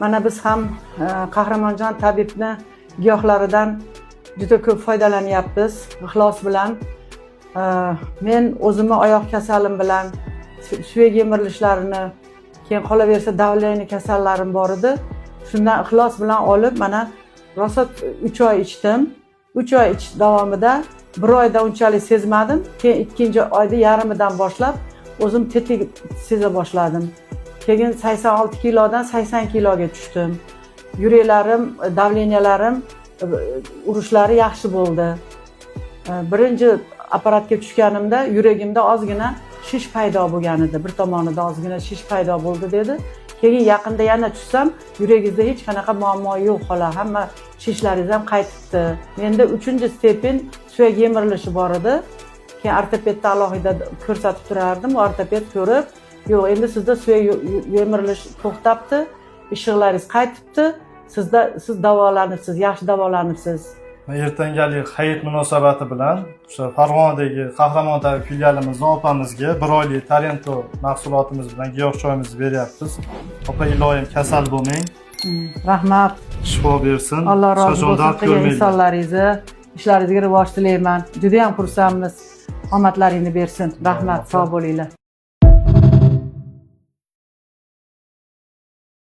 Mana biz ham Qahramonjon tabibni giyohlaridan juda ko'p foydalanyapmiz ixlos bilan. Men o'zimni oyoq kasalim bilan suyak yemirilishlarini, keyin qolaversa давление kasallarim bor edi. Shundan ixlos bilan olib, mana rosa 3 oy ichdim. 3 oy ichish davomida bir oyda unchalik sezmadim. Keyin ikkinchi oyda yarmidan boshlab o'zim tetik seza boshladim. Keyin 86 kilodan 80 kiloga tushdim. Yuraklarim, давления larim, urishlari yaxshi bo'ldi. Birinchi apparatga tushganimda yuragimda ozgina shish paydo bo'lgan edi. Bir tomonida ozgina shish paydo bo'ldi dedi. Keyin yaqinda yana tushsam, yuragingizda hech qanaqa muammo yo'q xola, hamma shishlaringiz ham qaytibdi. Menda uchinchi степень suyak yemirilishi bor edi. Keyin ortopedda alohida ko'rsatib turardim. U ortoped ko'rib, yo'q, endi sizda suyak yemirilish to'xtabdi, ishiqlaringiz qaytibdi, siz davolanibsiz, yaxshi davolanibsiz. Ertangi hayit munosabati bilan o'sha Farg'onadagi Qahramon tabib filialimizni opamizga bir oylik Tarento mahsulotimiz bilan giyoh choyimizni beryapmiz. Opa, iloyim kasal bo'lmang. Rahmat. Shifo bersin. Alloh rozi Hech qachon bo'lsin dard qilgan ko'rmanglar. insonlaringizni, ishlaringizga rivoj tilayman. Juda ham xursandmiz. Omadlaringni bersin. Rahmat, sog' bo'linglar.